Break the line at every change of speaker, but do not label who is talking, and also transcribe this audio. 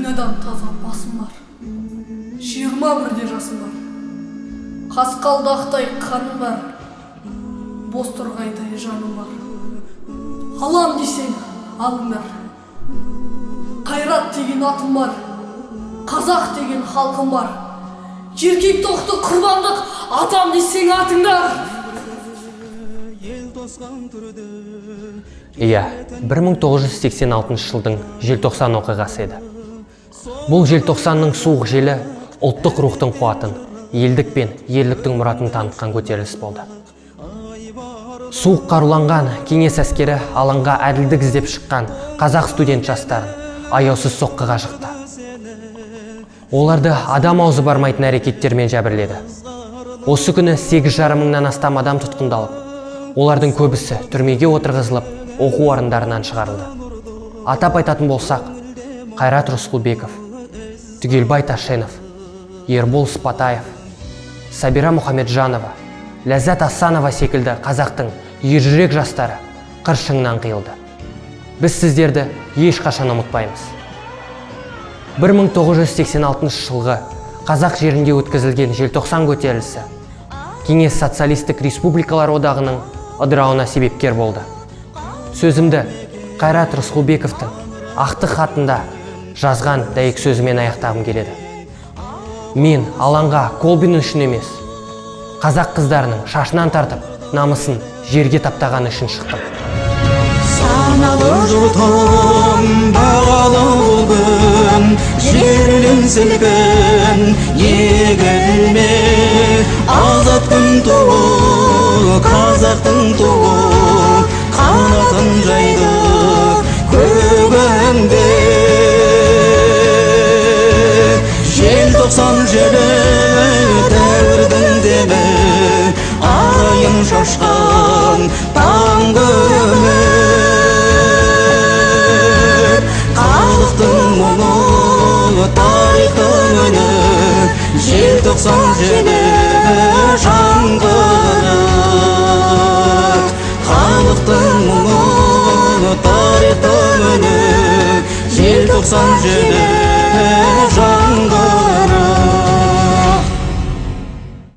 Күнәдан таза басым бар, 21-де жасым бар, қасқалдақтай қаным бар, бозторғайдай жаным бар. Алам десең, алыңдар. Қайрат деген атым бар, қазақ деген халқым бар. Еркек тоқты құрбандық атам десең, атыңдар.
Иә, 1986 жылдың желтоқсан оқиғасы еді. Бұл желтоқсанның суық желі ұлттық рухтың қуатын, елдік пен ерліктің мұратын танытқан көтеріліс болды. Суық қаруланған кеңес әскері алаңға әділдік іздеп шыққан қазақ студент жастарын аяусыз соққыға жықты. Оларды адам аузы бармайтын әрекеттермен жәбірледі. Осы күні 8,5 мыңнан астам адам тұтқындалып, олардың көбісі түрмеге отырғызылып, оқу орындарынан шығарылды. Атап айтатын болсақ, Қайрат Рысқұлбеков, Түгелбай Ташенов, Ербол Сыпатаев, Сабира Мұхамеджанова, Ләззат Асанова секілді қазақтың ержүрек жастары қыр шыңнан қиылды. Біз сіздерді ешқашан ұмытпаймыз. 1986 жылғы қазақ жерінде өткізілген желтоқсан көтерілісі Кеңес Социалистік Республикалар Одағының ыдырауына себепкер болды. Сөзімді Қайрат Рысқұлбековтің ақтық хатында жазған дәйек сөзімен аяқтағым келеді: «Мен алаңға Колбин үшін емес, қазақ қыздарының шашынан тартып, намысын жерге таптағаны үшін шықтым».
Саналы жұртым, бағалы бұл күн, жерін сілкін, егілме. Азат күн туы, қазақтың туы, қанатын жайды көгінде. Желтоқсан желі, дәуірдің демі, арайын шашқан таңғы үміт. Халықтың мұңы, тарихтың үні, желтоқсан желі жаңғырық. Халықтың мұңы, тарихтың үні, желтоқсан желі.